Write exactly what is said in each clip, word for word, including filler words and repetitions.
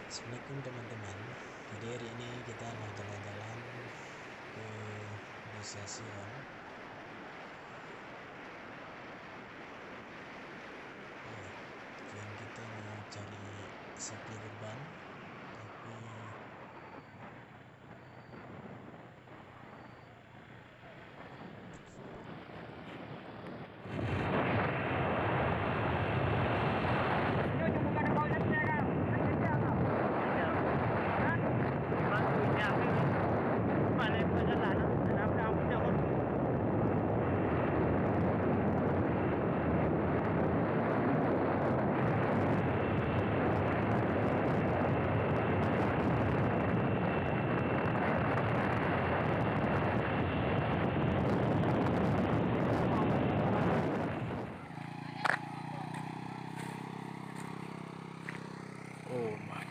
Assalamualaikum teman-teman. Jadi hari ini kita mau jalan-jalan ke desa Siron. Ya, tujuan kita mau cari sapi kurban, tapi Oh my.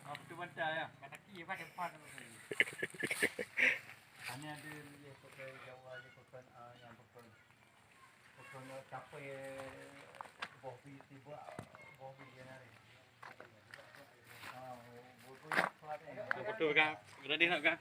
Ah, betul bantai ya. Kata kiri pada depan. Hanya ada dia pakai Jawa, dia pakai, ah, yang pakai, pakai capai boh bi, tiba boh bi dia nari. Ah, boh bi kuat, eh. Betul kan? Berani nak kan?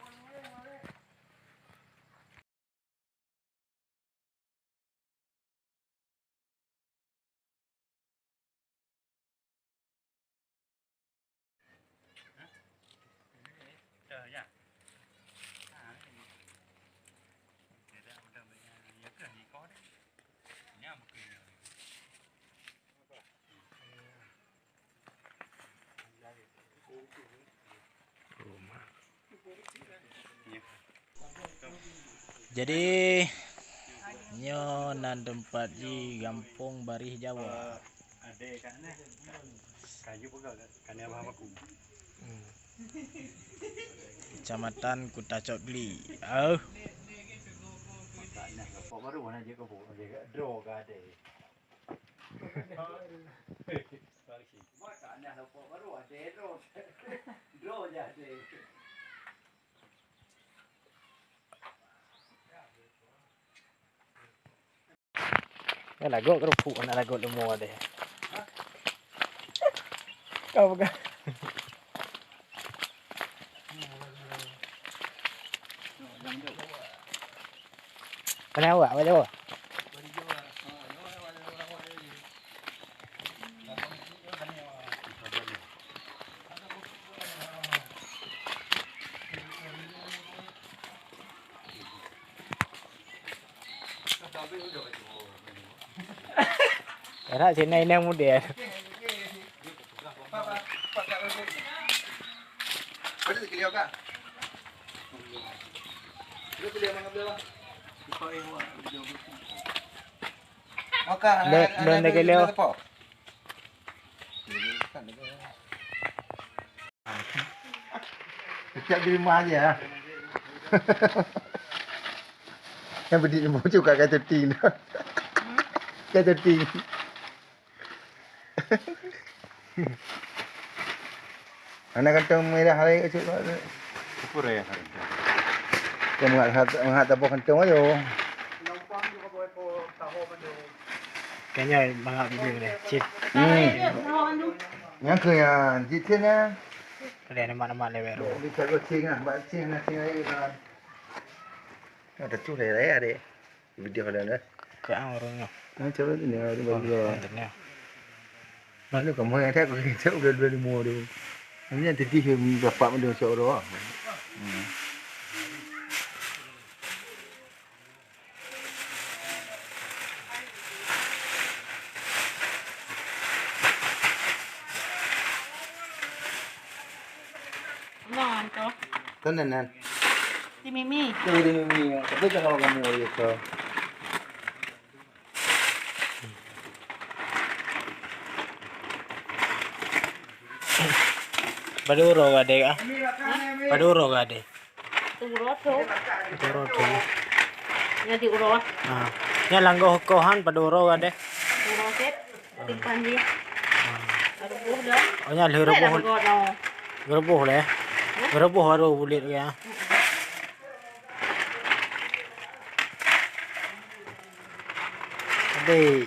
Jadi, nyoe nan teumpat jih Gampông Barih Jawa. Hmm. Kecamatan Kuta Cokli. Oh. Nak lagot keurupuk, nak lagot leumo deh. Kau pegang. Kenapa awak baca? Erat sini inang muda. Maka, belum, eh, belum eh, lagi lewat. Siap di rumah aja ya. Yang berdiri mau juga kata ting. Kata ting. Hana kantong mirah laén, Cuk. Syukur ya. Keu meuhat, meuhat saboh kantong aja. Kayaknya bangat video deh, cit. Hmm. Nyang keu nyan, cit cit nyan. Ada nama-nama lewat ru. Di cak cing ah, bak cing na cing air kan. Ada tu lewat ya, dek. Video kalian dah. Cak ah, orang nyoh. Ah, cuba ni, ada bagi dua. Ada ni. Lalu kamu yang tak kau kecek udah dua lima tu. Ini yang tadi dapat benda cak orang. Hmm. Nah, tu. Tu nan nan. Di Mimi. Tu di Mimi. Tapi kalau kamu itu. Paduro gade ah. Paduro gade. Urot tu. Paduro tu. Jadi urot. Ah. Nya langgoh kohan paduro gade. Urot set. Tipan dia. Rubuh dah. Oh nya leuh rubuh. Rubuh leh. Rubuh baru bulit ya. Hei.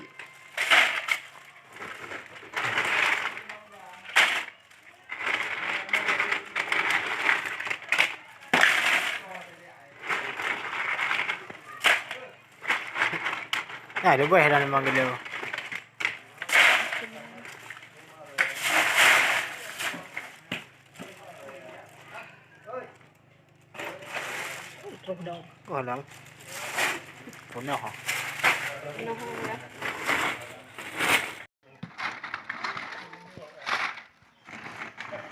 Nah, leubeh dah memang gelo. Trok dong. Oh, lang. Punah, ha? Punah, ya.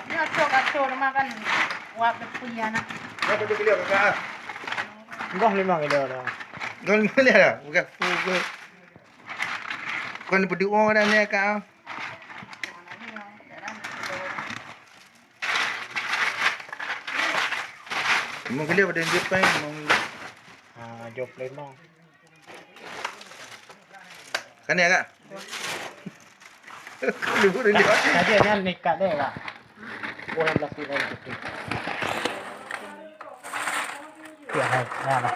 Nyoe trok atô teuma kan wak beutôi na. Berapa tu kilo, Kakak? Goh lima kilo dah. Goh lima kilo dah? Bukan, bukan. Bukan berdoa dah ni, Kak. Memang gede pada jepang, memang. Ha, jop limong. Kan ya, Kak? Dulu dia. Tadi kan nekat deh, Kak. Boleh belas kilo gitu. Ya, hai, nah, nah.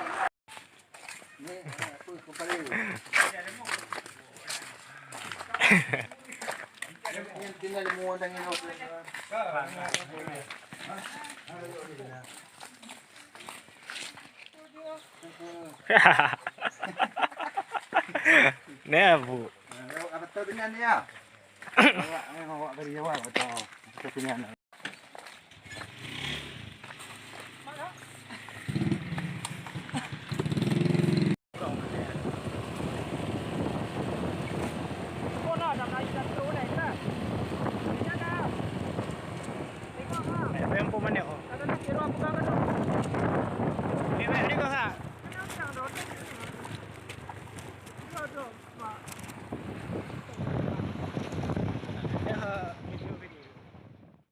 Nah, Bu. Apa tu dengan dia? Awak, awak dari Jawa, betul. Apa tu dengan?